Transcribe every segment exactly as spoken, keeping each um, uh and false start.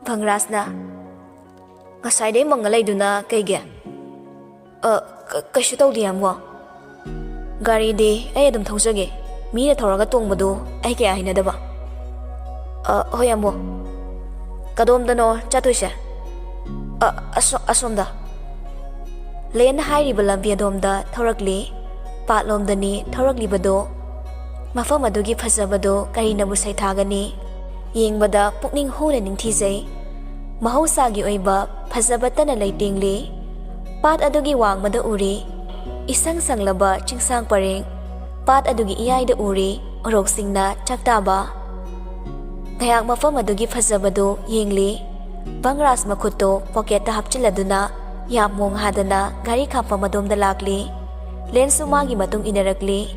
ꯚꯪꯒ꯭ꯔꯥꯖꯅ, "ꯉꯁꯥꯏꯗꯩ ꯃꯪꯉ ꯂꯩꯗꯨꯅ ꯀꯩꯒꯤ?" "ꯑ, ꯀ-, ꯀꯩꯁꯨ ꯇꯧꯗꯦ, ꯌꯥꯝꯕꯣ꯫ ꯒꯥꯔꯤꯗꯤ ꯑꯩ ꯑꯗꯨꯝ ꯊꯧꯖꯒꯦ꯫ ꯃꯤꯅ ꯊꯧꯔꯒ ꯇꯣꯡꯕꯗꯨ ꯑꯩ ꯀꯌꯥ ꯍꯩꯅꯗꯕ꯫" "ꯑ, ꯍꯣꯏ, ꯌꯥꯝꯕꯣ꯫ ꯀꯗꯣꯝꯗꯅꯣ ꯆꯠꯇꯣꯏꯁꯦ?" "ꯑ, ꯑꯁꯣ-, ꯑꯁꯣꯝꯗ꯫" ꯂꯦꯟ ꯍꯥꯏꯔꯤꯕ ꯂꯝꯕꯤ ꯑꯗꯣꯝꯗ ꯊꯧꯔꯛꯂꯤ꯫ ꯄꯥꯠꯂꯣꯝꯗꯅꯤ ꯊꯧꯔꯛꯂꯤꯕꯗꯣ꯫ ꯃꯐꯝ ꯑꯗꯨꯒꯤ ꯐꯖꯕꯗꯣ ꯀꯔꯤꯅꯕꯨ ꯁꯩꯊꯥꯒꯅꯤ? ꯌꯦꯡꯕꯗ ꯄꯨꯛꯅꯤꯡ ꯍꯨꯅ ꯅꯤꯡꯊꯤꯖꯩ꯫ ꯃꯍꯧꯁꯥꯒꯤ ꯑꯣꯏꯕ ꯐꯖꯕꯇꯅ ꯂꯩꯇꯦꯡꯂꯤ꯫ ꯄꯥꯠ ꯑꯗꯨꯒꯤ ꯋꯥꯡꯃꯗ ꯎꯔꯤ ꯏꯁꯪ ꯁꯪꯂꯕ ꯆꯤꯡꯁꯥꯡ ꯄꯔꯦꯡ꯫ ꯄꯥꯠ ꯑꯗꯨꯒꯤ ꯏꯌꯥꯏꯗ ꯎꯔꯤ ꯎꯔꯣꯛꯁꯤꯡꯅ ꯆꯥꯛꯇꯥꯕ꯫ ꯉꯥꯏꯍꯥꯛ ꯃꯐꯝ ꯑꯗꯨꯒꯤ ꯐꯖꯕꯗꯨ ꯌꯦꯡꯂꯤ꯫ ꯚꯪꯒ꯭ꯔꯥꯖ ꯃꯈꯨꯠꯇꯨ ꯄꯣꯀꯦꯠꯇ ꯍꯥꯞꯆꯤꯜꯂꯗꯨꯅ ꯌꯥꯝ ꯃꯣꯡ ꯍꯥꯗꯅ ꯒꯥꯔꯤ ꯈꯥꯝꯐꯝ ꯑꯗꯣꯝꯗ ꯂꯥꯛꯂꯤ꯫ ꯂꯦꯟꯁꯨ ꯃꯥꯒꯤ ꯃꯇꯨꯡ ꯏꯟꯅꯔꯛꯂꯤ꯫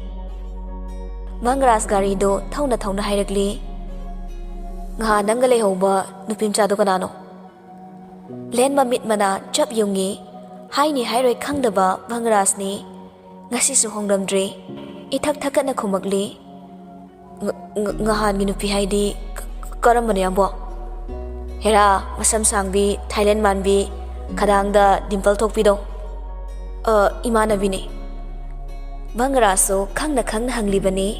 ꯚꯪꯒ꯭ꯔꯥꯖ ꯒꯥꯔꯤꯗꯨ ꯊꯧꯅ ꯊꯧꯅ ꯍꯥꯏꯔꯛꯂꯤ, "ꯉꯍꯥꯟ ꯅꯪꯒ ꯂꯩꯍꯧꯕ ꯅꯨꯄꯤ ꯃꯆꯥꯗꯣ ꯀꯅꯥꯅꯣ?" ꯂꯦꯟ ꯃꯃꯤꯠ ꯃꯅꯥ ꯆꯞ ꯌꯨꯡꯉꯤ꯫ ꯍꯥꯏꯅꯤ ꯍꯥꯏꯔꯣꯏ ꯈꯪꯗꯕ ꯚꯪꯒ꯭ꯔꯥꯖꯅꯤ꯫ ꯉꯁꯤꯁꯨ ꯍꯣꯡꯂꯝꯗ꯭ꯔꯦ꯫ ꯏꯊꯛ ꯊꯛꯀꯠꯅ ꯈꯨꯝꯃꯛꯂꯤ, "ꯉ-, ꯉ-, ꯉꯍꯥꯟꯒꯤ ꯅꯨꯄꯤ ꯍꯥꯏꯗꯤ ꯀ-, ꯀ-, ꯀꯔꯝꯕꯅꯣ, ꯌꯥꯝꯕꯣ?" "ꯍꯦꯔꯥ, ꯃꯁꯝ ꯁꯥꯡꯕꯤ, ꯊꯥꯏꯂꯦꯟ ꯃꯥꯟꯕꯤ, ꯈꯗꯥꯡꯗ ꯗꯤꯝꯄꯜ ꯊꯣꯛꯄꯤꯗꯣ?" "ꯑ, ꯏꯃꯥꯟꯅꯕꯤꯅꯦ꯫" ꯚꯪꯒ꯭ꯔꯥꯖꯁꯨ ꯈꯪꯅ ꯈꯪꯅ ꯍꯪꯂꯤꯕꯅꯤ꯫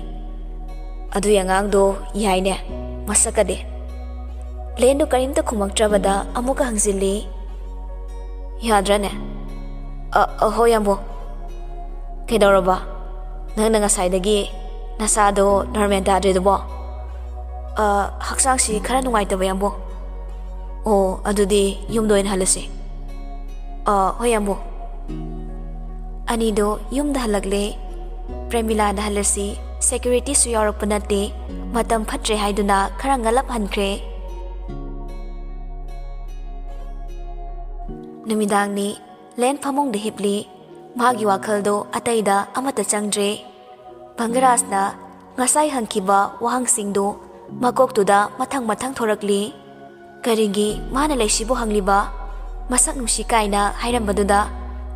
"ꯑꯗꯨꯏ ꯑꯉꯥꯡꯗꯣ ꯌꯥꯏꯅꯦ, ꯃꯁꯛꯀꯗꯤ?" ꯂꯦꯟꯗꯣ ꯀꯔꯤꯝꯇ ꯈꯨꯝꯃꯛꯇ꯭ꯔꯕꯗ ꯑꯃꯨꯛꯀ ꯍꯪꯖꯤꯜꯂꯤ, "ꯌꯥꯗ꯭ꯔꯅꯦ?" "ꯑ, ꯑ, ꯍꯣꯏ, ꯌꯥꯝꯕꯣ꯫" "ꯀꯩꯗꯧꯔꯕ? ꯅꯪꯅ ꯉꯁꯥꯏꯗꯒꯤ ꯅꯁꯥꯗꯣ ꯅꯣꯔꯃꯦꯜ ꯇꯥꯗ꯭ꯔꯤꯗꯨꯕꯣ?" "ꯑ, ꯍꯛꯆꯥꯡꯁꯤ ꯈꯔ ꯅꯨꯡꯉꯥꯏꯇꯕ, ꯌꯥꯝꯕꯣ꯫" "ꯑꯣ, ꯑꯗꯨꯗꯤ ꯌꯨꯝꯗ ꯑꯣꯏꯅ ꯍꯜꯂꯁꯤ꯫" "ꯑ, ꯍꯣꯏ, ꯌꯥꯝꯕꯣ꯫" ꯑꯅꯤꯗꯣ ꯌꯨꯝꯗ ꯍꯜꯂꯛꯂꯦ꯫ ꯄ꯭ꯔꯦꯃꯤꯂꯥꯅ ꯍꯜꯂꯁꯤ, ꯁꯦꯀ꯭ꯌꯨꯔꯤꯇꯤꯁꯨ ꯌꯥꯎꯔꯛꯄ ꯅꯠꯇꯦ, ꯃꯇꯝ ꯐꯠꯇ꯭ꯔꯦ ꯍꯥꯏꯗꯨꯅ ꯈꯔ ꯉꯜꯂꯞ ꯍꯟꯈ꯭ꯔꯦ꯫ ꯅꯨꯃꯤꯗꯥꯡꯅꯤ꯫ ꯂꯦꯟ ꯐꯃꯨꯡꯗ ꯍꯤꯞꯂꯤ꯫ ꯃꯥꯒꯤ ꯋꯥꯈꯜꯗꯣ ꯑꯇꯩꯗ ꯑꯃꯠꯇ ꯆꯪꯗ꯭ꯔꯦ꯫ ꯚꯪꯒ꯭ꯔꯥꯖꯅ ꯉꯁꯥꯏ ꯍꯪꯈꯤꯕ ꯋꯥꯍꯪꯁꯤꯡꯗꯨ ꯃꯀꯣꯛꯇꯨꯗ ꯃꯊꯪ ꯃꯊꯪ ꯊꯣꯔꯛꯂꯤ꯫ ꯀꯔꯤꯒꯤ ꯃꯥꯅ ꯂꯩꯁꯤꯕꯨ ꯍꯪꯂꯤꯕ? ꯃꯁꯛ ꯅꯨꯡꯁꯤ ꯀꯥꯏꯅ ꯍꯥꯏꯔꯝꯕꯗꯨꯗ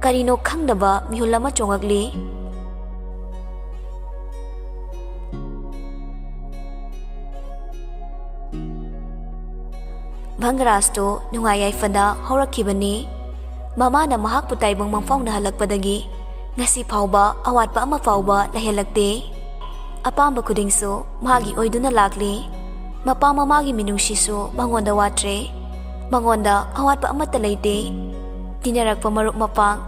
ꯀꯔꯤꯅꯣ ꯈꯪꯗꯕ ꯃꯤꯍꯨꯜ ꯑꯃ ꯆꯣꯡꯉꯛꯂꯤ꯫ ꯚꯪꯒꯔꯥꯖꯇꯨ ꯅꯨꯡꯉꯥꯏ ꯌꯥꯏꯐꯅ ꯍꯧꯔꯛꯈꯤꯕꯅꯤ꯫ ꯃꯃꯥꯅ ꯃꯍꯥꯛꯄꯨ ꯇꯥꯏꯕꯪ ꯃꯪꯐꯥꯎꯅꯍꯜꯂꯛꯄꯗꯒꯤ ꯉꯁꯤ ꯐꯥꯎꯕ ꯑꯋꯥꯠꯄ ꯑꯃ ꯐꯥꯎꯕ ꯂꯩꯍꯜꯂꯛꯇꯦ꯫ ꯑꯄꯥꯝꯕ ꯈꯨꯗꯤꯡꯁꯨ ꯃꯥꯒꯤ ꯑꯣꯏꯗꯨꯅ ꯂꯥꯛꯂꯤ꯫ ꯃꯄꯥ ꯃꯃꯥꯒꯤ ꯃꯤꯅꯨꯡꯁꯤꯁꯨ ꯃꯉꯣꯟꯗ ꯋꯥꯠꯇ꯭ꯔꯦ꯫ ꯃꯉꯣꯟꯗ ꯑꯋꯥꯠꯄ ꯑꯃꯠꯇ ꯂꯩꯇꯦ꯫ ꯇꯤꯟꯅꯔꯛꯄ ꯃꯔꯨꯞ ꯃꯄꯥꯡ,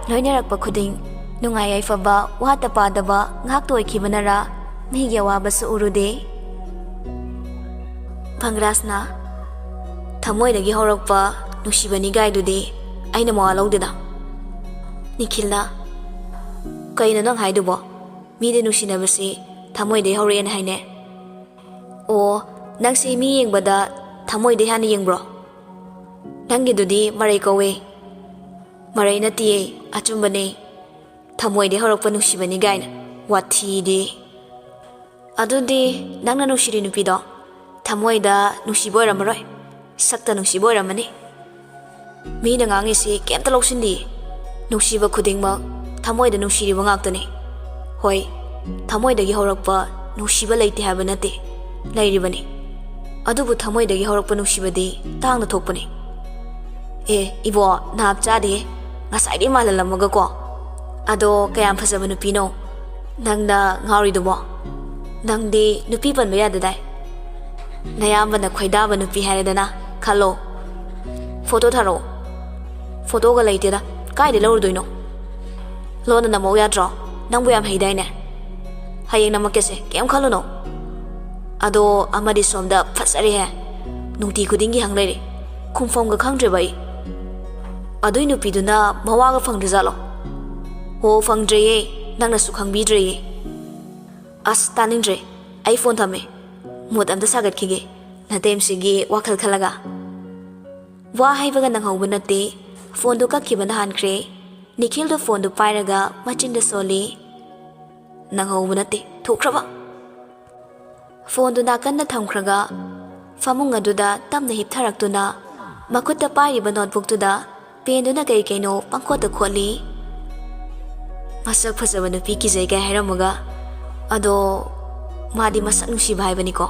ꯂꯣꯏꯅꯔꯛꯄ ꯈꯨꯗꯤꯡ ꯅꯨꯡꯉꯥꯏ ꯌꯥꯏꯐꯕ, ꯋꯥꯠꯇ ꯄꯥꯗꯕ ꯉꯥꯛꯇ ꯑꯣꯏꯈꯤꯕꯅꯔꯥ ꯃꯤꯒꯤ ꯑꯋꯥꯕꯁꯨ ꯎꯔꯨꯗꯦ꯫ ꯚꯪꯒꯔꯥꯖꯅ, "ꯊꯃꯣꯏꯗꯒꯤ ꯍꯧꯔꯛꯄ ꯅꯨꯡꯁꯤꯕꯅꯤ ꯒꯥꯏꯗꯨꯗꯤ ꯑꯩꯅ ꯃꯋꯥ ꯂꯧꯗꯦꯗ꯫" ꯅꯤꯈꯤꯜꯅ, "ꯀꯩꯅꯣ ꯅꯪ ꯍꯥꯏꯗꯨꯕꯣ? ꯃꯤꯗꯤ ꯅꯨꯡꯁꯤꯅꯕꯁꯤ ꯊꯃꯣꯏꯗꯒꯤ ꯍꯧꯔꯛꯑꯦꯅ ꯍꯥꯏꯅꯦ꯫" "ꯑꯣ, ꯅꯪꯁꯤ ꯃꯤ ꯌꯦꯡꯕꯗ ꯊꯃꯣꯏꯗꯩ ꯍꯥꯟꯅ ꯌꯦꯡꯕ꯭ꯔꯣ? ꯅꯪꯒꯤꯗꯨꯗꯤ ꯃꯔꯩ ꯀꯧꯋꯦ꯫" "ꯃꯔꯩ ꯅꯠꯇꯤꯌꯦ, ꯑꯆꯨꯝꯕꯅꯦ꯫ ꯊꯃꯣꯏꯗꯩ ꯍꯧꯔꯛꯄ ꯅꯨꯡꯁꯤꯕꯅꯤ ꯒꯥꯏꯅ꯫ ꯋꯥꯊꯤꯗꯤ꯫ ꯑꯗꯨꯗꯤ ꯅꯪꯅ ꯅꯨꯡꯁꯤꯔꯤ ꯅꯨꯄꯤꯗꯣ ꯊꯃꯣꯏꯗ ꯅꯨꯡꯁꯤꯕ ꯑꯣꯏꯔꯝꯃꯔꯣꯏ, ꯁꯛꯇ ꯅꯨꯡꯁꯤꯕ ꯑꯣꯏꯔꯝꯃꯅꯤ꯫" "ꯃꯤꯅ ꯉꯥꯡꯉꯤꯁꯤ ꯀꯩꯝꯇ ꯂꯧꯁꯤꯟꯗꯤꯌꯦ꯫ ꯅꯨꯡꯁꯤꯕ ꯈꯨꯗꯤꯡꯃꯛ ꯊꯃꯣꯏꯗ ꯅꯨꯡꯁꯤꯔꯤꯕ ꯉꯥꯛꯇꯅꯤ꯫ ꯍꯣꯏ, ꯊꯃꯣꯏꯗꯒꯤ ꯍꯧꯔꯛꯄ ꯅꯨꯡꯁꯤꯕ ꯂꯩꯇꯦ ꯍꯥꯏꯕ ꯅꯠꯇꯦ, ꯂꯩꯔꯤꯕꯅꯤ꯫ ꯑꯗꯨꯕꯨ ꯊꯃꯣꯏꯗꯒꯤ ꯍꯧꯔꯛꯄ ꯅꯨꯡꯁꯤꯕꯗꯤ ꯇꯥꯡꯅ ꯊꯣꯛꯄꯅꯤ꯫" "ꯑꯦ, ꯏꯕꯣ, ꯅꯥꯞ ꯆꯥꯗꯦꯍꯦ꯫ ꯉꯁꯥꯏꯗꯩ ꯃꯥꯜꯍꯜꯂꯝꯃꯒꯀꯣ꯫ ꯑꯗꯣ ꯀꯌꯥꯝ ꯐꯖꯕ ꯅꯨꯄꯤꯅꯣ ꯅꯪꯅ ꯉꯥꯎꯔꯤꯗꯨꯕꯣ? ꯅꯪꯗꯤ ꯅꯨꯄꯤ ꯄꯟꯕ ꯌꯥꯗꯗꯥꯏ? ꯅꯌꯥꯝꯕꯅ ꯈꯣꯏꯗꯥꯕ ꯅꯨꯄꯤ ꯍꯥꯏꯔꯦꯗꯅ ꯈꯜꯂꯣ꯫ ꯐꯣꯇꯣ ꯊꯥꯔꯛꯑꯣ꯫" "ꯐꯣꯇꯣꯒ ꯂꯩꯇꯦꯗ꯫ ꯀꯥꯏꯗꯩ ꯂꯧꯔꯨꯗꯣꯏꯅꯣ? ꯂꯣꯟꯅ ꯅꯝꯃꯛꯎ ꯌꯥꯗ꯭ꯔꯣ? ꯅꯪꯕꯨ ꯌꯥꯝ ꯍꯩꯗꯥꯏꯅꯦ?" "ꯍꯌꯦꯡ ꯅꯝꯃꯛꯀꯦꯁꯦ, ꯀꯩꯝ ꯈꯜꯂꯨꯅꯣ꯫" "ꯑꯗꯣ ꯑꯃꯗꯤ ꯁꯣꯝꯗ ꯐꯖꯔꯦꯍꯦ꯫ ꯅꯨꯡꯇꯤ ꯈꯨꯗꯤꯡꯒꯤ ꯍꯪ ꯂꯩꯔꯦ꯫ ꯈꯨꯝꯐꯝꯒ ꯈꯪꯗ꯭ꯔꯦꯕ ꯑꯩ꯫ ꯑꯗꯨꯏ ꯅꯨꯄꯤꯗꯨꯅ ꯃꯋꯥꯒ ꯐꯪꯗ꯭ꯔꯖꯥꯠꯂꯣ?" "ꯍꯣ, ꯐꯪꯗ꯭ꯔꯦꯌꯦ꯫ ꯅꯪꯅꯁꯨ ꯈꯪꯕꯤꯗ꯭ꯔꯦꯌꯦ꯫" "ꯑꯁ, ꯇꯥꯅꯤꯡꯗ꯭ꯔꯦ꯫ ꯑꯩ ꯐꯣꯟ ꯊꯝꯃꯦ꯫ ꯃꯨꯠ ꯑꯝꯇ ꯁꯥꯒꯠꯈꯤꯒꯦ ꯅꯇꯩꯃꯁꯤꯒꯤ ꯋꯥꯈꯜ ꯈꯜꯂꯒ꯫" ꯋꯥ ꯍꯥꯏꯕꯒ ꯅꯪꯍꯧꯕ ꯅꯠꯇꯦ꯫ ꯐꯣꯟꯗꯨ ꯀꯛꯈꯤꯕꯅ ꯍꯥꯟꯈ꯭ꯔꯦ꯫ ꯅꯤꯈꯤꯜꯗꯨ ꯐꯣꯟꯗꯨ ꯄꯥꯏꯔꯒ ꯃꯆꯤꯟꯗ ꯁꯣꯜꯂꯤ꯫ ꯅꯪꯍꯧꯕ ꯅꯠꯇꯦ, ꯊꯣꯛꯈ꯭ꯔꯕ꯫ ꯐꯣꯟꯗꯨ ꯅꯥꯀꯟꯗ ꯊꯝꯈ꯭ꯔꯒ ꯐꯃꯨꯡ ꯑꯗꯨꯗ ꯇꯞꯅ ꯍꯤꯞꯊꯔꯛꯇꯨꯅ ꯃꯈꯨꯠꯇ ꯄꯥꯏꯔꯤꯕ ꯅꯣꯠꯕꯨꯛꯇꯨꯗ ꯄꯦꯟꯗꯨꯅ ꯀꯩ ꯀꯩꯅꯣ ꯄꯪꯈꯣꯠꯇ ꯈꯣꯠꯂꯤ꯫ ꯃꯁꯛ ꯐꯖꯕ ꯅꯨꯄꯤ ꯀꯤꯖꯩ ꯀꯥꯏ ꯍꯥꯏꯔꯝꯃꯒ, ꯑꯗꯣ ꯃꯥꯗꯤ ꯃꯁꯛ ꯅꯨꯡꯁꯤꯕ ꯍꯥꯏꯕꯅꯤꯀꯣ꯫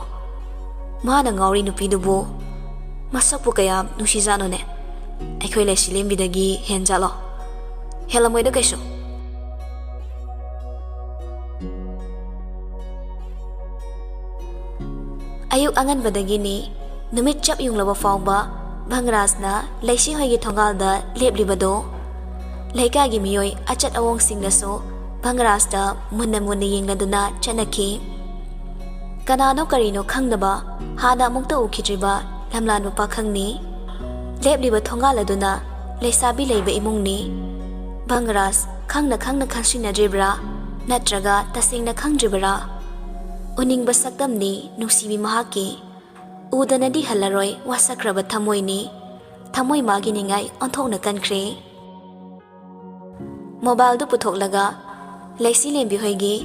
ꯃꯥꯅ ꯉꯥꯎꯔꯤ ꯅꯨꯄꯤꯗꯨꯕꯨ ꯃꯁꯛꯄꯨ ꯀꯌꯥꯝ ꯅꯨꯡꯁꯤꯖꯥꯠꯅꯣꯅꯦ? ꯑꯩꯈꯣꯏ ꯂꯩꯁꯤꯂꯦꯝꯕꯤꯗꯒꯤ ꯍꯦꯟꯖꯥꯠꯂꯣ? ꯍꯦꯜꯂꯝꯃꯣꯏꯗ ꯀꯩꯁꯨ꯫ ꯑꯌꯨꯛ ꯑꯉꯟꯕꯗꯒꯤꯅꯤ ꯅꯨꯃꯤꯠ ꯆꯞ ꯌꯨꯡꯂꯕ ꯐꯥꯎꯕ ꯚꯪꯒꯔꯥꯖꯅ ꯂꯩꯁꯤ ꯍꯣꯏꯒꯤ ꯊꯣꯡꯒꯥꯜꯗ ꯂꯦꯞꯂꯤꯕꯗꯣ꯫ ꯂꯩꯀꯥꯏꯒꯤ ꯃꯤꯑꯣꯏ ꯑꯆꯠ ꯑꯋꯣꯡꯁꯤꯡꯅꯁꯨ ꯚꯪꯒꯔꯥꯖꯇ ꯃꯨꯟꯅ ꯃꯨꯟꯅ ꯌꯦꯡꯂꯗꯨꯅ ꯆꯠꯅꯈꯤ꯫ ꯀꯅꯥꯅꯣ ꯀꯔꯤꯅꯣ ꯈꯪꯗꯕ, ꯍꯥꯟꯅ ꯑꯃꯨꯛꯇ ꯎꯈꯤꯗ꯭ꯔꯤꯕ ꯂꯝꯂꯥꯟꯕ ꯄꯥꯈꯪꯅꯤ꯫ ꯂꯦꯞꯂꯤꯕ ꯊꯣꯡꯒꯥꯜ ꯑꯗꯨꯅ ꯂꯩꯁꯥꯕꯤ ꯂꯩꯕ ꯏꯃꯨꯡꯅꯤ꯫ ꯚꯪꯒꯔꯥꯖ ꯈꯪꯅ ꯈꯪꯅ ꯈꯪꯁꯤꯟꯅꯗ꯭ꯔꯤꯕ꯭ꯔꯥ, ꯅꯠꯇ꯭ꯔꯒ ꯇꯁꯦꯡꯅ ꯈꯪꯗ꯭ꯔꯤꯕꯔꯥ? ꯎꯅꯤꯡꯕ ꯁꯛꯇꯝꯅꯤ ꯅꯨꯡꯁꯤꯕꯤ ꯃꯍꯥꯛꯀꯤ꯫ ꯎꯗꯅꯗꯤ ꯍꯜꯂꯔꯣꯏ ꯋꯥꯁꯛꯈ꯭ꯔꯕ ꯊꯃꯣꯏꯅꯤ꯫ ꯊꯃꯣꯏ ꯃꯥꯒꯤ ꯅꯤꯡꯉꯥꯏ ꯑꯣꯟꯊꯣꯛꯅ ꯀꯟꯈ꯭ꯔꯦ꯫ ꯃꯣꯕꯥꯏꯜꯗꯨ ꯄꯨꯊꯣꯛꯂꯒ ꯂꯩꯁꯤ ꯂꯦꯝꯕꯤ ꯍꯣꯏꯒꯤ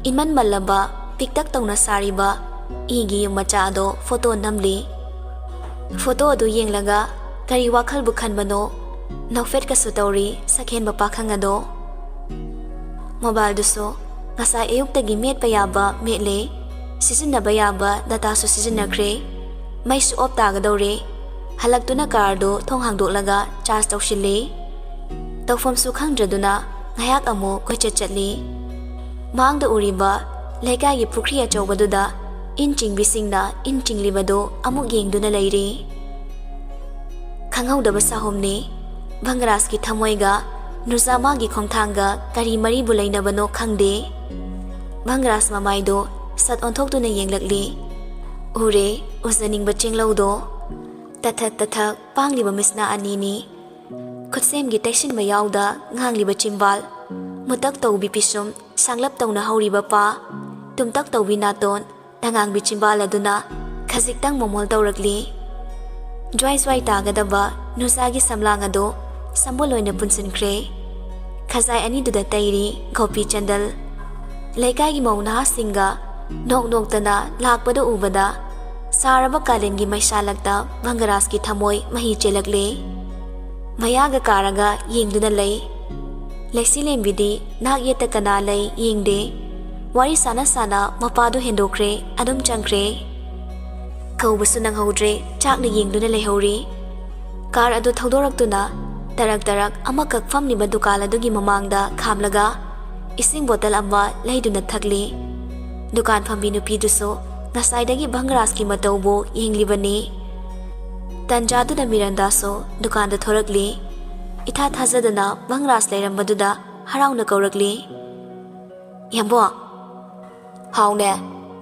ꯏꯟꯃꯟ ꯃꯜꯂꯕ ꯄꯤꯛꯇꯛ ꯇꯧꯅ ꯁꯥꯔꯤꯕ ꯏꯒꯤ ꯌꯨꯝ ꯃꯆꯥ ꯑꯗꯣ ꯐꯣꯇꯣ ꯅꯝꯂꯤ꯫ ꯐꯣꯇꯣ ꯑꯗꯨ ꯌꯦꯡꯂꯒ ꯀꯔꯤ ꯋꯥꯈꯜꯕꯨ ꯈꯟꯕꯅꯣ ꯅꯣꯛꯐꯦꯠꯀꯁꯨ ꯇꯧꯔꯤ ꯁꯛꯍꯦꯟꯕ ꯄꯥꯈꯪ ꯑꯗꯣ꯫ ꯃꯣꯕꯥꯏꯜꯗꯨꯁꯨ ꯉꯁꯥꯏ ꯑꯌꯨꯛꯇꯒꯤ ꯃꯦꯠꯄ ꯌꯥꯕ ꯃꯦꯠꯂꯦ, ꯁꯤꯖꯤꯟꯅꯕ ꯌꯥꯕ ꯗꯇꯥꯁꯨ ꯁꯤꯖꯤꯟꯅꯈ꯭ꯔꯦ, ꯃꯩꯁꯨ ꯑꯣꯞ ꯇꯥꯒꯗꯧꯔꯦ꯫ ꯍꯜꯂꯛꯇꯨꯅ ꯀꯥꯔꯗꯨ ꯊꯣꯡ ꯍꯥꯡꯗꯣꯛꯂꯒ ꯆꯥꯔꯖ ꯇꯧꯁꯤꯜꯂꯦ꯫ ꯇꯧꯐꯝꯁꯨ ꯈꯪꯗ꯭ꯔꯗꯨꯅ ꯉꯥꯏꯍꯥꯛ ꯑꯃꯨꯛ ꯀꯣꯏꯆꯠ ꯆꯠꯂꯤ꯫ ꯃꯥꯡꯗ ꯎꯔꯤꯕ ꯂꯩꯀꯥꯏꯒꯤ ꯄꯨꯈ꯭ꯔꯤ ꯑꯆꯧꯕꯗꯨꯗ ꯏꯟ ꯆꯤꯡꯕꯤꯁꯤꯡꯅ ꯏꯟ ꯆꯤꯡꯂꯤꯕꯗꯨ ꯑꯃꯨꯛ ꯌꯦꯡꯗꯨꯅ ꯂꯩꯔꯤ꯫ ꯈꯪꯍꯧꯗꯕ ꯁꯥꯍꯨꯝꯅꯤ꯫ ꯚꯪꯒꯔꯥꯖꯀꯤ ꯊꯃꯣꯏꯒ ꯅꯨꯖꯥꯃꯥꯒꯤ ꯈꯣꯡꯊꯥꯡꯒ ꯀꯔꯤ ꯃꯔꯤꯕꯨ ꯂꯩꯅꯕꯅꯣ ꯈꯪꯗꯦ꯫ ꯚꯪꯒꯔꯥꯖ ꯃꯃꯥꯏꯗꯣ ꯁꯠ ꯑꯣꯟꯊꯣꯛꯇꯨꯅ ꯌꯦꯡꯂꯛꯂꯤ꯫ ꯎꯔꯦ, ꯎꯖꯅꯤꯡꯕ ꯆꯦꯡꯂꯧꯗꯣ꯫ ꯇꯊꯛ ꯇꯊꯛ ꯄꯥꯡꯂꯤꯕ ꯃꯤꯁꯅꯥ ꯑꯅꯤꯅꯤ꯫ ꯈꯨꯠꯁꯦꯝꯒꯤ ꯇꯩꯁꯤꯟꯕ ꯌꯥꯎꯗ ꯉꯥꯡꯂꯤꯕ ꯆꯤꯝꯕꯥꯜ, ꯃꯨꯇꯛ ꯇꯧꯕꯤ ꯄꯤꯁꯨꯝ, ꯁꯥꯡꯂꯞ ꯇꯧꯅ ꯍꯧꯔꯤꯕ ꯄꯥ, ꯇꯨꯝꯇꯛ ꯇꯧꯕꯤ ꯅꯥꯇꯣꯟ, ꯇꯉꯥꯡꯕꯤ ꯆꯤꯝꯕꯥꯜ ꯑꯗꯨꯅ ꯈꯖꯤꯛꯇꯪ ꯃꯣꯃꯣꯜ ꯇꯧꯔꯛꯂꯤ꯫ ꯖ꯭ꯋꯥꯏ ꯖ꯭ꯋꯥꯏ ꯇꯥꯒꯗꯕ ꯅꯨꯖꯥꯒꯤ ꯁꯝꯂꯥꯡ ꯑꯗꯨ ꯁꯝꯕꯨꯜ ꯑꯣꯏꯅ ꯄꯨꯟꯁꯤꯟꯈ꯭ꯔꯦ꯫ ꯈꯖꯥꯏ ꯑꯅꯤꯗꯨꯗ ꯇꯩꯔꯤ ꯒꯣꯄꯤ ꯆꯟꯗꯜ꯫ ꯂꯩꯀꯥꯏꯒꯤ ꯃꯧ ꯅꯍꯥꯁꯤꯡꯒ ꯅꯣꯛ ꯅꯣꯛꯇꯅ ꯂꯥꯛꯄꯗꯨ ꯎꯕꯗ ꯁꯥꯔꯕ ꯀꯥꯂꯦꯟꯒꯤ ꯃꯩꯁꯥꯂꯛꯇ ꯚꯪꯒꯔꯥꯖꯀꯤ ꯊꯃꯣꯏ ꯃꯍꯤ ꯆꯦꯜꯂꯛꯂꯦ꯫ ꯃꯌꯥꯒ ꯀꯥꯔꯒ ꯌꯦꯡꯗꯨꯅ ꯂꯩ꯫ ꯂꯩꯁꯤ ꯂꯦꯝꯕꯤꯗꯤ ꯅꯥꯛ ꯌꯦꯠꯇ ꯀꯅꯥ ꯂꯩ ꯌꯦꯡꯗꯦ꯫ ꯋꯥꯔꯤ ꯁꯥꯟꯅ ꯁꯥꯟꯅ ꯃꯄꯥꯗꯨ ꯍꯦꯟꯗꯣꯛꯈ꯭ꯔꯦ, ꯑꯗꯨꯝ ꯆꯪꯈ꯭ꯔꯦ꯫ ꯀꯧꯕꯁꯨ ꯅꯪꯍꯧꯗ꯭ꯔꯦ, ꯆꯥꯛꯅ ꯌꯦꯡꯗꯨꯅ ꯂꯩꯍꯧꯔꯤ꯫ ꯀꯥꯔ ꯑꯗꯨ ꯊꯧꯗꯣꯔꯛꯇꯨꯅ ꯇꯔꯛ ꯇꯔꯛ ꯑꯃꯈꯛ ꯐꯝꯂꯤꯕ ꯗꯨꯀꯥꯟ ꯑꯗꯨꯒꯤ ꯃꯃꯥꯡꯗ ꯈꯥꯝꯂꯒ ꯏꯁꯤꯡ ꯕꯣꯇꯜ ꯑꯃ ꯂꯩꯗꯨꯅ ꯊꯛꯂꯤ꯫ ꯗꯨꯀꯥꯟ ꯐꯝꯕꯤ ꯅꯨꯄꯤꯗꯨꯁꯨ ꯉꯁꯥꯏꯗꯒꯤ ꯚꯪꯒꯔꯥꯖꯀꯤ ꯃꯇꯧꯕꯨ ꯌꯦꯡꯂꯤꯕꯅꯤ꯫ ꯇꯟꯖꯥꯗꯨꯗ ꯃꯤꯔꯟꯗꯥꯁꯨ ꯗꯨꯀꯥꯟꯗ ꯊꯣꯔꯛꯂꯤ꯫ ꯏꯊꯥ ꯊꯥꯖꯗꯅ ꯚꯪꯒꯔꯥꯖ ꯂꯩꯔꯝꯕꯗꯨꯗ ꯍꯔꯥꯎꯅ ꯀꯧꯔꯛꯂꯤ꯫ "ꯌꯥꯝꯕꯣ!" "ꯍꯥꯎꯅꯦ,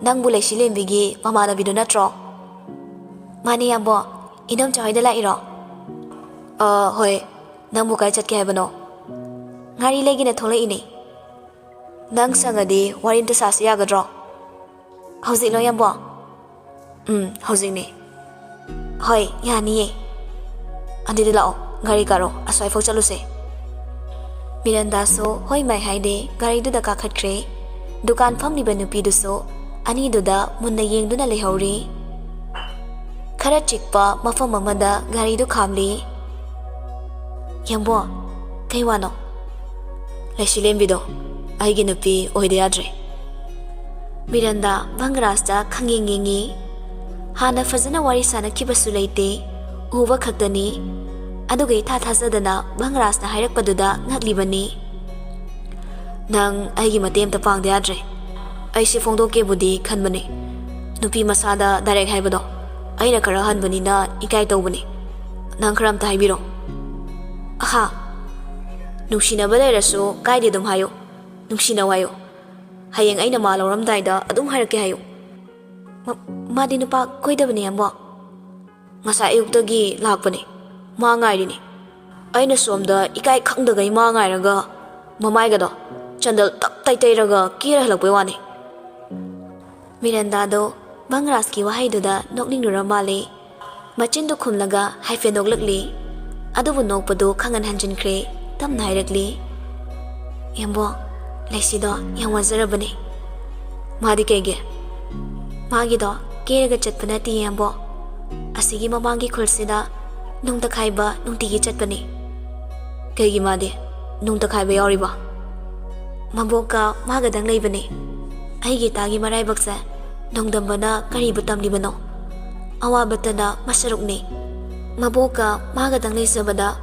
ꯅꯪꯕꯨ ꯂꯩꯁꯤꯂꯦꯝꯕꯤꯒꯤ ꯃꯃꯥꯟꯅꯕꯤꯗꯨ ꯅꯠꯇ꯭ꯔꯣ?" "ꯃꯥꯅꯦ ꯌꯥꯝꯕꯣ, ꯏꯅꯝꯆꯥ ꯍꯣꯏꯗ ꯂꯥꯛꯏꯔꯣ?" "ꯑ, ꯍꯣꯏ, ꯅꯪꯕꯨ ꯀꯥꯏ ꯆꯠꯀꯦ ꯍꯥꯏꯕꯅꯣ?" "ꯉꯥꯔꯤ ꯂꯩꯒꯦꯅ ꯊꯣꯛꯂꯛꯏꯅꯦ꯫ ꯅꯪ ꯁꯪꯉꯗꯤ ꯋꯥꯔꯤ ꯑꯝꯇ ꯁꯥꯁꯤ ꯌꯥꯒꯗ꯭ꯔꯣ?" "ꯍꯧꯖꯤꯛꯂꯣ ꯌꯥꯝꯕꯣ?" "ꯎꯝ, ꯍꯧꯖꯤꯛꯅꯦ꯫" "ꯍꯣꯏ, ꯌꯥꯅꯤꯌꯦ꯫" "ꯑꯗꯨꯗꯤ ꯂꯥꯛꯑꯣ, ꯒꯥꯔꯤ ꯀꯥꯔꯣ, ꯑꯁ꯭ꯋꯥꯏꯐꯥꯎ ꯆꯠꯂꯨꯁꯦ꯫" ꯃꯤꯔꯟꯗꯥꯁꯨ ꯍꯣꯏ ꯃꯥꯏ ꯍꯥꯏꯗꯦ, ꯒꯥꯔꯤꯗꯨꯗ ꯀꯥꯈꯠꯈ꯭ꯔꯦ꯫ ꯗꯨꯀꯥꯟ ꯐꯝꯂꯤꯕ ꯅꯨꯄꯤꯗꯨꯁꯨ ꯑꯅꯤꯗꯨꯗ ꯃꯨꯟꯅ ꯌꯦꯡꯗꯨꯅ ꯂꯩꯍꯧꯔꯤ꯫ ꯈꯔ ꯆꯤꯛꯄ ꯃꯐꯝ ꯑꯃꯗ ꯒꯥꯔꯤꯗꯨ ꯈꯥꯝꯂꯤ꯫ "ꯌꯥꯝꯕꯣ, ꯀꯩ ꯋꯥꯅꯣ?" "ꯂꯩꯁꯤꯂꯦꯝꯕꯤꯗꯣ ꯑꯩꯒꯤ ꯅꯨꯄꯤ ꯑꯣꯏꯗ ꯌꯥꯗ꯭ꯔꯦ꯫" ꯃꯤꯔꯟꯗꯥ ꯚꯪꯒꯔꯥꯖꯇ ꯈꯪꯌꯦꯡ ꯌꯦꯡꯉꯤ꯫ ꯍꯥꯟꯅ ꯐꯖꯅ ꯋꯥꯔꯤ ꯁꯥꯅꯈꯤꯕꯁꯨ ꯂꯩꯇꯦ, ꯎꯕ ꯈꯛꯇꯅꯤ꯫ ꯑꯗꯨꯒ ꯏꯊꯥ ꯊꯥꯖꯗꯅ ꯚꯪꯒꯔꯥꯖꯅ ꯍꯥꯏꯔꯛꯄꯗꯨꯗ ꯉꯛꯂꯤꯕꯅꯤ꯫ "ꯅꯪ ꯑꯩꯒꯤ ꯃꯇꯦꯡ ꯑꯝꯇ ꯄꯥꯡꯗ ꯌꯥꯗ꯭ꯔꯦ꯫ ꯑꯩꯁꯦ ꯐꯣꯡꯗꯣꯛꯀꯦꯕꯨꯗꯤ ꯈꯟꯕꯅꯦ꯫ ꯅꯨꯄꯤ ꯃꯁꯥꯗ ꯗꯥꯏꯔꯦꯛ ꯍꯥꯏꯕꯗꯣ ꯑꯩꯅ ꯈꯔ ꯍꯟꯕꯅꯤꯅ ꯏꯀꯥꯏ ꯇꯧꯕꯅꯦ꯫ ꯅꯪ ꯈꯔ ꯑꯝꯇ ꯍꯥꯏꯕꯤꯔꯣ꯫" "ꯑꯍꯥ, ꯅꯨꯡꯁꯤꯅꯕ ꯂꯩꯔꯁꯨ ꯀꯥꯏꯗꯦ ꯑꯗꯨꯝ ꯍꯥꯏꯌꯨ꯫ ꯅꯨꯡꯁꯤꯅꯧ ꯍꯥꯏꯌꯨ꯫ ꯍꯌꯦꯡ ꯑꯩꯅ ꯃꯥ ꯂꯧꯔꯝꯗꯥꯏꯗ ꯑꯗꯨꯝ ꯍꯥꯏꯔꯛꯀꯦ ꯍꯥꯏꯌꯨ꯫" "ꯃ-, ꯃꯥꯗꯤ ꯅꯨꯄꯥ ꯀꯣꯏꯗꯕꯅꯦ ꯌꯥꯝꯕꯣ꯫ ꯉꯁꯥꯏ ꯑꯌꯨꯛꯇꯒꯤ ꯂꯥꯛꯄꯅꯦ꯫ ꯃꯥ ꯉꯥꯏꯔꯤꯅꯦ꯫ ꯑꯩꯅ ꯁꯣꯝꯗ ꯏꯀꯥꯏ ꯈꯪꯗꯒꯩ ꯃꯥ ꯉꯥꯏꯔꯒ ꯃꯃꯥꯏꯒꯗꯣ ꯆꯟꯗꯜ ꯇꯞ ꯇꯥꯏ ꯇꯩꯔꯒ ꯀꯦꯔ ꯍꯜꯂꯛꯄꯩ ꯋꯥꯅꯦ꯫" ꯃꯤꯔꯟꯗꯥꯗꯣ ꯚꯪꯒꯔꯥꯖꯀꯤ ꯋꯥꯍꯩꯗꯨꯗ ꯅꯣꯛꯅꯤꯡꯂꯨꯔ ꯃꯥꯜꯂꯦ꯫ ꯃꯆꯤꯟꯗꯨ ꯈꯨꯝꯂꯒ ꯍꯥꯏꯐꯦꯠ ꯅꯣꯛꯂꯛꯂꯤ꯫ ꯑꯗꯨꯕꯨ ꯅꯣꯛꯄꯗꯨ ꯈꯪꯍꯟ ꯍꯟꯖꯤꯟꯈ꯭ꯔꯦ꯫ ꯇꯞꯅ ꯍꯥꯏꯔꯛꯂꯤ, "ꯌꯥꯝꯕꯣ, ꯂꯩꯁꯤꯗꯣ ꯌꯥꯝ ꯋꯥꯖꯔꯕꯅꯦ꯫" "ꯃꯥꯗꯤ ꯀꯩꯒꯤ?" "ꯃꯥꯒꯤꯗꯣ ꯀꯦꯔꯒ ꯆꯠꯄ ꯅꯠꯇꯦ ꯌꯥꯝꯕꯣ꯫ ꯑꯁꯤꯒꯤ ꯃꯃꯥꯡꯒꯤ ꯈꯨꯜꯁꯤꯗ ꯅꯨꯡ ꯇꯛꯈꯥꯏꯕ ꯅꯨꯡꯇꯤꯒꯤ ꯆꯠꯄꯅꯦ꯫" "ꯀꯩꯒꯤ ꯃꯥꯗꯤ ꯅꯨꯡ ꯇꯛꯈꯥꯏꯕ ꯌꯥꯎꯔꯤꯕ?" "ꯃꯕꯣꯛꯀ ꯃꯥꯒꯗꯪ ꯂꯩꯕꯅꯦ꯫ ꯑꯩꯒꯤ ꯏꯇꯥꯒꯤ ꯃꯔꯥꯏꯕꯛꯁꯦ ꯅꯣꯡꯗꯝꯕꯅ ꯀꯔꯤꯕꯨ ꯇꯝꯂꯤꯕꯅꯣ? ꯑꯋꯥꯕꯇꯅ ꯃꯁꯔꯨꯛꯅꯤ꯫ ꯃꯕꯣꯛꯀ ꯃꯥꯒꯗꯪ ꯂꯩꯖꯕꯗ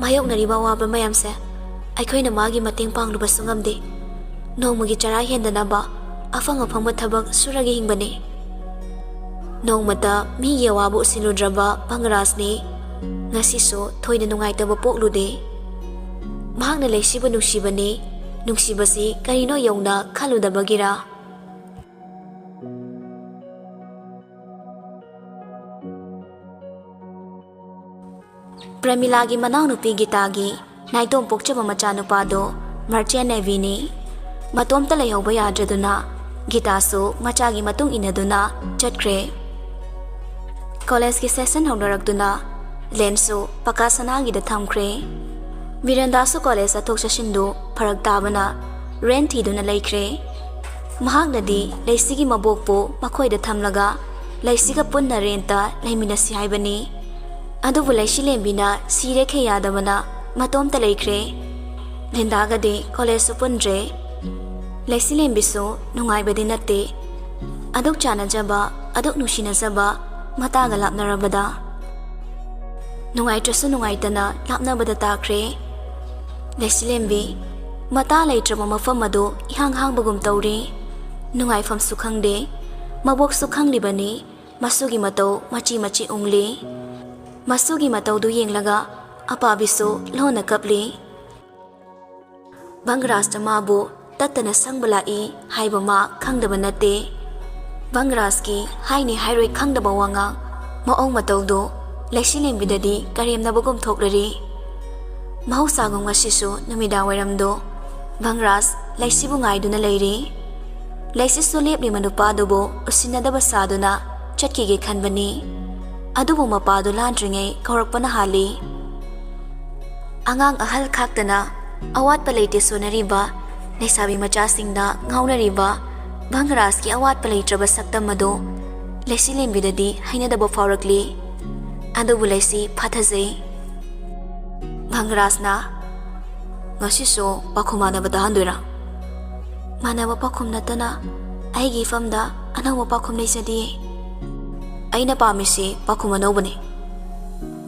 ꯃꯥꯌꯣꯛꯅꯔꯤꯕ ꯑꯋꯥꯕ ꯃꯌꯥꯝꯁꯦ ꯑꯩꯈꯣꯏꯅ ꯃꯥꯒꯤ ꯃꯇꯦꯡ ꯄꯥꯡꯂꯨꯕꯁꯨ ꯉꯝꯗꯦ꯫ ꯅꯣꯡꯃꯒꯤ ꯆꯔꯥ ꯍꯦꯟꯗꯅꯕ ꯑꯐꯪ ꯑꯐꯪꯕ ꯊꯕꯛ ꯁꯨꯔꯒ ꯍꯤꯡꯕꯅꯤ꯫ ꯅꯣꯡꯃꯇ ꯃꯤꯒꯤ ꯑꯋꯥꯕ ꯎꯁꯤꯜꯂꯨꯗ꯭ꯔꯕ ꯚꯪꯒꯔꯥꯖꯅꯤ꯫ ꯉꯁꯤꯁꯨ ꯊꯣꯏꯅ ꯅꯨꯡꯉꯥꯏꯇꯕ ꯄꯣꯛꯂꯨꯗꯦ꯫ ꯃꯍꯥꯛꯅ ꯂꯩꯁꯤꯕꯨ ꯅꯨꯡꯁꯤꯕꯅꯤ꯫ ꯅꯨꯡꯁꯤꯕꯁꯤ ꯀꯔꯤꯅꯣ ꯌꯧꯅ ꯈꯜꯂꯨꯗꯕꯒꯤꯔ? ꯄ꯭ꯔꯃꯤꯂꯥꯒꯤ ꯃꯅꯥꯎꯅꯨꯄꯤ ꯒꯤꯇꯥꯒꯤ ꯅꯥꯏꯇꯣꯝ ꯄꯣꯛꯆꯕ ꯃꯆꯥꯅꯨꯄꯥꯗꯣ ꯃꯔꯆꯦꯟ ꯅꯦꯚꯤꯅꯤ꯫ ꯃꯇꯣꯝꯇ ꯂꯩꯍꯧꯕ ꯌꯥꯗ꯭ꯔꯗꯨꯅ ꯒꯤꯇꯥꯁꯨ ꯃꯆꯥꯒꯤ ꯃꯇꯨꯡ ꯏꯟꯅꯗꯨꯅ ꯆꯠꯈ꯭ꯔꯦ꯫ ꯀꯣꯂꯦꯖꯀꯤ ꯁꯦꯁꯟ ꯍꯧꯅꯔꯛꯇꯨꯅ ꯂꯦꯟꯁꯨ ꯄꯀꯥ ꯁꯅꯥꯒꯤꯗ ꯊꯝꯈ꯭ꯔꯦ꯫ ꯕꯤꯔꯦꯟꯗꯥꯁꯨ ꯀꯣꯂꯦꯖ ꯆꯠꯊꯣꯛ ꯆꯠꯁꯤꯟꯗꯨ ꯐꯔꯛ ꯇꯥꯕꯅ ꯔꯦꯟ ꯊꯤꯗꯨꯅ ꯂꯩꯈ꯭ꯔꯦ꯫ ꯃꯍꯥꯛꯅꯗꯤ ꯂꯩꯁꯤꯒꯤ ꯃꯕꯣꯛꯄꯨ ꯃꯈꯣꯏꯗ ꯊꯝꯂꯒ ꯂꯩꯁꯤꯒ ꯄꯨꯟꯅ ꯔꯦꯟꯇ ꯂꯩꯃꯤꯟꯅꯁꯤ ꯍꯥꯏꯕꯅꯤ꯫ ꯑꯗꯨꯕꯨ ꯂꯩꯁꯤꯂꯦꯝꯕꯤꯅ ꯁꯤꯔꯦ ꯈꯩ ꯌꯥꯗꯕꯅ ꯃꯇꯣꯝꯇ ꯂꯩꯈ꯭ꯔꯦ꯫ ꯂꯤꯟꯗꯥꯒꯗꯤ ꯀꯣꯂꯦꯖꯁꯨ ꯄꯨꯟꯗ꯭ꯔꯦ꯫ ꯂꯩꯁꯤꯂꯦꯝꯕꯤꯁꯨ ꯅꯨꯡꯉꯥꯏꯕꯗꯤ ꯅꯠꯇꯦ꯫ ꯑꯗꯨꯛ ꯆꯥꯟꯅꯖꯕ, ꯑꯗꯨꯛ ꯅꯨꯡꯁꯤꯅꯖꯕ ꯃꯇꯥꯒ ꯂꯥꯞꯅꯔꯕꯗ꯫ ꯅꯨꯡꯉꯥꯏꯇ꯭ꯔꯁꯨ ꯅꯨꯡꯉꯥꯏꯇꯅ ꯂꯥꯞꯅꯕꯗ ꯇꯥꯈ꯭ꯔꯦ꯫ ꯂꯩꯁꯤꯂꯦꯝꯕꯤ, ꯃꯇꯥ ꯂꯩꯇ꯭ꯔꯕ ꯃꯐꯝ ꯑꯗꯨ ꯏꯍꯥꯡ ꯍꯥꯡꯕꯒꯨꯝ ꯇꯧꯔꯤ꯫ ꯅꯨꯡꯉꯥꯏꯐꯝꯁꯨ ꯈꯪꯗꯦ, ꯃꯕꯣꯛꯁꯨ ꯈꯪꯂꯤꯕꯅꯤ꯫ ꯃꯁꯨꯒꯤ ꯃꯇꯧ ꯃꯆꯤ ꯃꯆꯤ ꯎꯪꯂꯤ꯫ ꯃꯁꯨꯒꯤ ꯃꯇꯧꯗꯨ ꯌꯦꯡꯂꯒ ꯑꯄꯥꯕꯤꯁꯨ ꯂꯣꯟꯅ ꯀꯞꯂꯤ꯫ ꯚꯪꯒꯔꯥꯖꯅ ꯃꯥꯕꯨ ꯇꯠꯇꯅ ꯁꯪꯕ ꯂꯥꯛꯏ ꯍꯥꯏꯕ ꯃꯥ ꯈꯪꯗꯕ ꯅꯠꯇꯦ꯫ ꯚꯪꯒꯔꯥꯖꯀꯤ ꯍꯥꯏꯅꯤ ꯍꯥꯏꯔꯣꯏ ꯈꯪꯗꯕ ꯋꯥꯉꯥꯡ, ꯃꯑꯣꯡ ꯃꯇꯧꯗꯨ ꯂꯩꯁꯤꯂꯦꯝꯕꯤꯗꯗꯤ ꯀꯔꯦꯝꯅꯕꯒꯨꯝ ꯊꯣꯛꯂꯔꯤ꯫ ꯃꯍꯧꯁꯥꯒꯨꯝ ꯉꯁꯤꯁꯨ ꯅꯨꯃꯤꯗꯥꯡ ꯋꯥꯏꯔꯝꯗꯨ ꯚꯪꯒꯔꯥꯖ ꯂꯩꯁꯤꯕꯨ ꯉꯥꯏꯗꯨꯅ ꯂꯩꯔꯤ꯫ ꯂꯩꯁꯤꯁꯨ ꯂꯦꯞꯂꯤꯕ ꯅꯨꯄꯥꯗꯨꯕꯨ ꯎꯁꯤꯟꯅꯗꯕ ꯁꯥꯗꯨꯅ ꯆꯠꯈꯤꯒꯦ ꯈꯟꯕꯅꯤ꯫ ꯑꯗꯨꯕꯨ ꯃꯄꯥꯗꯨ ꯂꯥꯟꯗ꯭ꯔꯤꯉꯩ ꯀꯧꯔꯛꯄꯅ ꯍꯥꯜꯂꯤ꯫ ꯑꯉꯥꯡ ꯑꯍꯜ ꯈꯥꯛꯇꯅ ꯑꯋꯥꯠꯄ ꯂꯩꯇꯦ ꯁꯣꯟꯅꯔꯤꯕ ꯂꯩꯁꯥꯕꯤ ꯃꯆꯥꯁꯤꯡꯅ ꯉꯥꯎꯅꯔꯤꯕ ꯚꯪꯒꯔꯥꯖꯀꯤ ꯑꯋꯥꯠꯄ ꯂꯩꯇ꯭ꯔꯕ ꯁꯛꯇꯝ ꯑꯗꯨ ꯂꯩꯁꯤꯂꯦꯝꯕꯤꯗꯗꯤ ꯍꯩꯅꯗꯕ ꯐꯥꯎꯔꯛꯂꯤ꯫ ꯑꯗꯨꯕꯨ ꯂꯩꯁꯤ ꯐꯥꯊꯖꯩ꯫ ꯚꯪꯒꯔꯥꯖꯅ, "ꯉꯁꯤꯁꯨ ꯄꯥꯎꯈꯨꯝ ꯃꯥꯟꯅꯕ ꯇꯥꯍꯟꯗꯣꯏꯔꯥ?" "ꯃꯥꯟꯅꯕ ꯄꯥꯎꯈꯨꯝ ꯅꯠꯇꯅ ꯑꯩꯒꯤ ꯏꯐꯝꯗ ꯑꯅꯧꯕ ꯄꯥꯎꯈꯨꯝ ꯂꯩꯖꯗꯤꯌꯦ꯫" ꯑꯩꯅ ꯄꯥꯝꯃꯤꯁꯤ ꯄꯥꯎꯈꯨꯝ ꯑꯅꯧꯕꯅꯤ꯫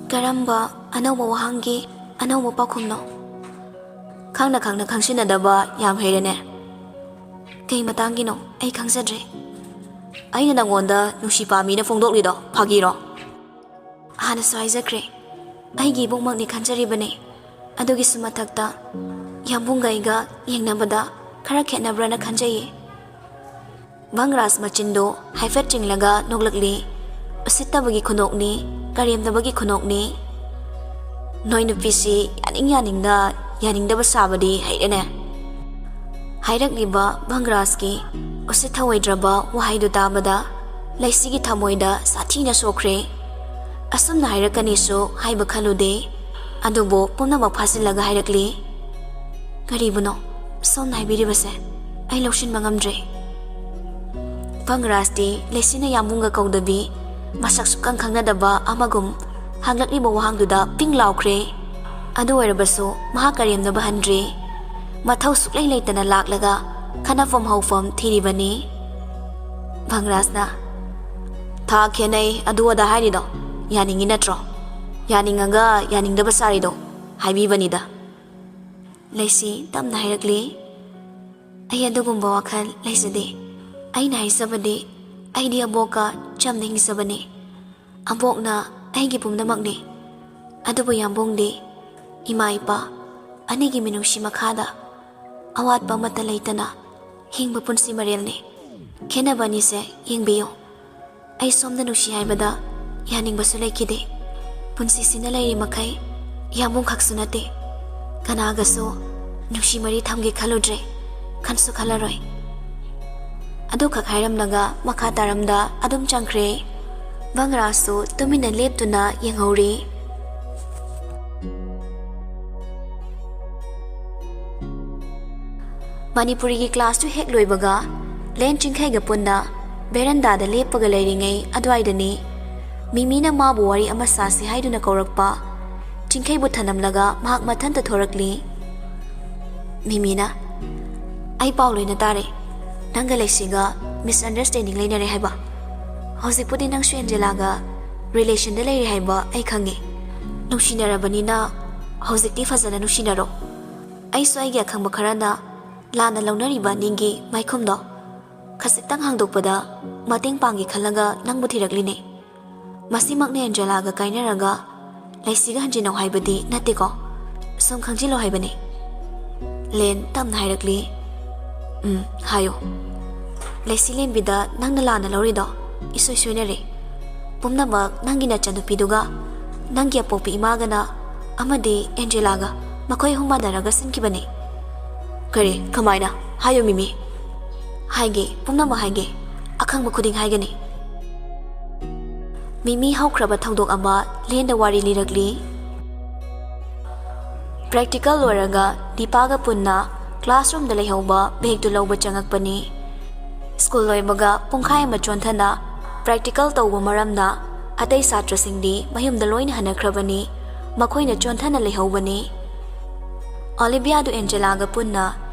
ꯀꯔꯝꯕ ꯑꯅꯧꯕ ꯋꯥꯍꯪꯒꯤ ꯑꯅꯧꯕ ꯄꯥꯎꯈꯨꯝꯅꯣ? ꯈꯪꯅ ꯈꯪꯅ ꯈꯪꯁꯤꯟꯅꯗꯕ ꯌꯥꯝ ꯍꯩꯔꯦꯅꯦ꯫ ꯀꯩ ꯃꯇꯥꯡꯒꯤꯅꯣ? ꯑꯩ ꯈꯪꯖꯗ꯭ꯔꯦ꯫ ꯑꯩꯅ ꯅꯪꯉꯣꯟꯗ ꯅꯨꯡꯁꯤ ꯄꯥꯝꯃꯤꯅ ꯐꯣꯡꯗꯣꯛꯂꯤꯗꯣ ꯐꯥꯒꯤꯔꯣ? ꯍꯥꯟꯅꯁꯨ ꯍꯥꯏꯖꯈ꯭ꯔꯦ, ꯑꯩꯒꯤ ꯏꯕꯨꯡꯃꯛꯅꯤ ꯈꯟꯖꯔꯤꯕꯅꯤ꯫ ꯑꯗꯨꯒꯤꯁꯨ ꯃꯊꯛꯇ ꯌꯥꯝꯕꯨꯡꯒ ꯑꯩꯒ ꯌꯦꯡꯅꯕꯗ ꯈꯔ ꯈꯦꯠꯅꯕ꯭ꯔꯅ ꯈꯟꯖꯩꯌꯦ꯫ ꯚꯪꯔꯥꯖ ꯃꯆꯤꯟꯗꯨ ꯍꯥꯏꯐꯦꯠ ꯆꯤꯡꯂꯒ ꯅꯣꯛꯂꯛꯂꯤ꯫ ꯎꯁꯤꯠꯇꯕꯒꯤ ꯈꯨꯅꯣꯛꯅꯤ, ꯀꯔꯦꯝꯅꯕꯒꯤ ꯈꯨꯅꯣꯛꯅꯤ꯫ ꯅꯣꯏ ꯅꯨꯄꯤꯁꯤ ꯌꯥꯅꯤꯡ ꯌꯥꯅꯤꯡꯗ ꯌꯥꯅꯤꯡꯗꯕ ꯁꯥꯕꯗꯤ ꯍꯩꯔꯦꯅꯦ꯫ ꯍꯥꯏꯔꯛꯂꯤꯕ ꯚꯪꯔꯥꯖꯀꯤ ꯎꯁꯤꯠ ꯊꯑꯣꯏꯗ꯭ꯔꯕ ꯋꯥꯍꯩꯗꯨ ꯇꯥꯕꯗ ꯂꯩꯁꯤꯒꯤ ꯊꯃꯣꯏꯗ ꯁꯥꯊꯤꯅ ꯁꯣꯛꯈ꯭ꯔꯦ꯫ ꯑꯁꯨꯝꯅ ꯍꯥꯏꯔꯛꯀꯅꯤꯁꯨ ꯍꯥꯏꯕ ꯈꯜꯂꯨꯗꯦ꯫ ꯑꯗꯨꯕꯨ ꯄꯨꯝꯅꯃꯛ ꯐꯥꯖꯤꯜꯂꯒ ꯍꯥꯏꯔꯛꯂꯤ꯫ ꯀꯔꯤꯕꯨꯅꯣ ꯁꯣꯝꯅ ꯍꯥꯏꯕꯤꯔꯤꯕꯁꯦ? ꯑꯩ ꯂꯧꯁꯤꯟꯕ ꯉꯝꯗ꯭ꯔꯦ꯫ ꯚꯪꯔꯥꯖꯇꯤ ꯂꯩꯁꯤꯅ ꯌꯥꯝꯕꯨꯡꯒ ꯀꯧꯗꯕꯤ, ꯃꯁꯛ ꯁꯨꯛꯈꯪ ꯈꯪꯅꯗꯕ ꯑꯃꯒꯨꯝ ꯍꯪꯂꯛꯂꯤꯕ ꯋꯥꯍꯪꯗꯨꯗ ꯄꯤꯡ ꯂꯥꯎꯈ꯭ꯔꯦ꯫ ꯑꯗꯨ ꯑꯣꯏꯔꯕꯁꯨ ꯃꯍꯥꯛ ꯀꯔꯦꯝꯅꯕ ꯍꯟꯗ꯭ꯔꯦ꯫ ꯃꯊꯧ ꯁꯨꯛꯂꯩ ꯂꯩꯇꯅ ꯂꯥꯛꯂꯒ ꯈꯟꯅꯐꯝ ꯍꯧꯐꯝ ꯊꯤꯔꯤꯕꯅꯤ꯫ ꯚꯪꯔꯥꯖꯅ, "ꯊꯥ ꯈꯦꯠꯅꯩ, ꯑꯗꯨ ꯑꯗꯥ ꯍꯥꯏꯔꯤꯗꯣ ꯌꯥꯅꯤꯡꯉꯤ ꯅꯠꯇ꯭ꯔꯣ? ꯌꯥꯅꯤꯡꯉꯒ ꯌꯥꯅꯤꯡꯗꯕ ꯁꯥꯔꯤꯗꯣ ꯍꯥꯏꯕꯤꯕꯅꯤꯗ"꯫ ꯂꯩꯁꯤ ꯇꯞꯅ ꯍꯥꯏꯔꯛꯂꯤ, "ꯑꯩ ꯑꯗꯨꯒꯨꯝꯕ ꯋꯥꯈꯜ ꯂꯩꯖꯗꯦ꯫ ꯑꯩꯅ ꯍꯥꯏꯖꯕꯗꯤ ꯑꯩꯗꯤ ꯑꯕꯣꯛꯀ ꯆꯝꯅ ꯍꯤꯡꯖꯕꯅꯤ꯫ ꯑꯕꯣꯛꯅ ꯑꯩꯒꯤ ꯄꯨꯝꯅꯃꯛꯅꯤ꯫ ꯑꯗꯨꯕꯨ ꯌꯥꯝꯕꯨꯡꯗꯤ ꯏꯃꯥ ꯏꯄꯥ ꯑꯅꯤꯒꯤ ꯃꯤꯅꯨꯡꯁꯤ ꯃꯈꯥꯗ ꯑꯋꯥꯠꯄ ꯑꯃꯠꯇ ꯂꯩꯇꯅ ꯍꯤꯡꯕ ꯄꯨꯟꯁꯤ ꯃꯔꯦꯜꯅꯤ꯫ ꯈꯦꯠꯅꯕ ꯑꯅꯤꯁꯦ ꯌꯦꯡꯕꯤꯌꯨ꯫ ꯑꯩ ꯁꯣꯝꯗ ꯅꯨꯡꯁꯤ ꯍꯥꯏꯕꯗ ꯌꯥꯅꯤꯡꯕꯁꯨ ꯂꯩꯈꯤꯗꯦ꯫ ꯄꯨꯟꯁꯤꯁꯤꯅ ꯂꯩꯔꯤ ꯃꯈꯩ ꯌꯥꯝꯕꯨꯡ ꯈꯛꯁꯨ ꯅꯠꯇꯦ꯫ ꯀꯅꯥꯒꯁꯨ ꯅꯨꯡꯁꯤ ꯃꯔꯤ ꯊꯝꯒꯦ ꯈꯜꯂꯨꯗ꯭ꯔꯦ, ꯈꯟꯁꯨ ꯈꯜꯂꯔꯣꯏ"꯫ ꯑꯗꯨꯈꯛ ꯍꯥꯏꯔꯝꯂꯒ ꯃꯈꯥ ꯇꯥꯔꯝꯗ ꯑꯗꯨꯝ ꯆꯪꯈ꯭ꯔꯦ꯫ ꯚꯪꯔꯥꯖꯁꯨ ꯇꯨꯃꯤꯟꯅ ꯂꯦꯞꯇꯨꯅ ꯌꯦꯡꯍꯧꯔꯤ꯫ ꯃꯅꯤꯄꯨꯔꯤꯒꯤ ꯀ꯭ꯂꯥꯁꯇꯨ ꯍꯦꯛ ꯂꯣꯏꯕꯒ ꯂꯦꯟ ꯆꯤꯡꯈꯩꯒ ꯄꯨꯟꯅ ꯕꯦꯔꯟꯗꯥꯗ ꯂꯦꯞꯄꯒ ꯂꯩꯔꯤꯉꯩ ꯑꯗꯨꯋꯥꯏꯗꯅꯤ ꯃꯤꯃꯤꯅ ꯃꯥꯕꯨ ꯋꯥꯔꯤ ꯑꯃ ꯁꯥꯁꯤ ꯍꯥꯏꯗꯨꯅ ꯀꯧꯔꯛꯄ꯫ ꯆꯤꯡꯈꯩꯕꯨ ꯊꯅꯝꯂꯒ ꯃꯍꯥꯛ ꯃꯊꯟꯇ ꯊꯣꯔꯛꯂꯤ꯫ ꯃꯤꯃꯤꯅ, "ꯑꯩ ꯄꯥꯎ ꯂꯣꯏꯅ ꯇꯥꯔꯦ꯫ ꯅꯪꯒ ꯂꯩꯁꯤꯒ misunderstanding ꯂꯩꯅꯔꯦ ꯍꯥꯏꯕ?" ꯍꯧꯖꯤꯛꯄꯨꯗꯤ ꯅꯪꯁꯨ ꯑꯦꯟꯖꯦꯂꯥꯒ ꯔꯤꯂꯦꯁꯟꯗ ꯂꯩꯔꯦ ꯍꯥꯏꯕ ꯑꯩ ꯈꯪꯉꯤ꯫ ꯅꯨꯡꯁꯤꯅꯔꯕꯅꯤꯅ ꯍꯧꯖꯤꯛꯇꯤ ꯐꯖꯅ ꯅꯨꯡꯁꯤꯅꯔꯣ꯫ ꯑꯩꯁꯨ ꯑꯩꯒꯤ ꯑꯈꯪꯕ ꯈꯔꯅ ꯂꯥꯟꯅ ꯂꯧꯅꯔꯤꯕ ꯑꯅꯤꯒꯤ ꯃꯥꯏꯈꯨꯝꯗꯣ ꯈꯖꯤꯛꯇꯪ ꯍꯥꯡꯗꯣꯛꯄꯗ ꯃꯇꯦꯡ ꯄꯥꯡꯒꯦ ꯈꯜꯂꯒ ꯅꯪꯕꯨ ꯊꯤꯔꯛꯂꯤꯅꯦ꯫ ꯃꯁꯤꯃꯛꯅ ꯑꯦꯟꯖꯦꯂꯥꯒ ꯀꯥꯏꯅꯔꯒ ꯂꯩꯁꯤꯒ ꯍꯟꯖꯤꯟꯅꯧ ꯍꯥꯏꯕꯗꯤ ꯅꯠꯇꯦꯀꯣ꯫ ꯁꯨꯝ ꯈꯪꯖꯤꯜꯂꯣ ꯍꯥꯏꯕꯅꯤ꯫ ꯂꯦꯟ ꯇꯞꯅ ꯍꯥꯏꯔꯛꯂꯤ, "ꯎꯝ, ꯍꯥꯏꯌꯣ꯫ ꯂꯩꯁꯤ ꯂꯦꯝꯕꯤꯗ ꯅꯪꯅ ꯂꯥꯟꯅ ꯂꯧꯔꯤꯗꯣ ꯏꯁꯣꯏ ꯁꯣꯏꯅꯔꯦ꯫ ꯄꯨꯝꯅꯃꯛ ꯅꯪꯒꯤ ꯅꯆꯟꯅꯨꯄꯤꯗꯨꯒ, ꯅꯪꯒꯤ ꯑꯄꯣꯛꯄꯤ ꯏꯃꯥꯒꯅ ꯑꯃꯗꯤ ꯑꯦꯟꯖꯦꯂꯥꯒ, ꯃꯈꯣꯏ ꯑꯍꯨꯝ ꯃꯥꯟꯅꯔꯒ ꯁꯤꯟꯈꯤꯕꯅꯤ"꯫ "ꯀꯔꯤ? ꯀꯃꯥꯏꯅ? ꯍꯥꯏꯌꯨ ꯃꯤꯃꯤ"꯫ "ꯍꯥꯏꯒꯦ, ꯄꯨꯝꯅꯃꯛ ꯍꯥꯏꯒꯦ꯫ ꯑꯈꯪꯕ ꯈꯨꯗꯤꯡ ꯍꯥꯏꯒꯅꯤ"꯫ ꯃꯤꯃꯤ ꯍꯧꯈ꯭ꯔꯕ ꯊꯧꯗꯣꯛ ꯑꯃ ꯂꯦꯟꯗ ꯋꯥꯔꯤ ꯂꯤꯔꯛꯂꯤ꯫ ꯄ꯭ꯔꯦꯛꯇꯤꯀꯦꯜ ꯂꯣꯏꯔꯒ ꯗꯤꯄꯥꯒ ꯄꯨꯟꯅ ꯀ꯭ꯂꯥꯁꯔꯨꯝꯗ ꯂꯩꯍꯧꯕ ꯕꯦꯒꯇꯨ ꯂꯧꯕ ꯆꯪꯉꯛꯄꯅꯤ꯫ ꯁ꯭ꯀꯨꯜ ꯂꯣꯏꯕꯒ ꯄꯨꯡꯈꯥꯏ ꯑꯃ ꯆꯣꯟꯊꯅ ꯄ꯭ꯔꯦꯛꯇꯤꯀꯦꯜ ꯇꯧꯕ ꯃꯔꯝꯅ ꯑꯇꯩ ꯁꯥꯇ꯭ꯔꯁꯤꯡꯗꯤ ꯃꯌꯨꯝꯗ ꯂꯣꯏꯅ ꯍꯟꯅꯈ꯭ꯔꯕꯅꯤ꯫ ꯃꯈꯣꯏꯅ ꯆꯣꯟꯊꯅ ꯂꯩꯍꯧꯕꯅꯤ꯫ ꯑꯣꯂꯤꯕꯤꯌꯥꯗꯨ ꯑꯦꯟꯖꯦꯂꯥꯒ ꯄꯨꯟꯅ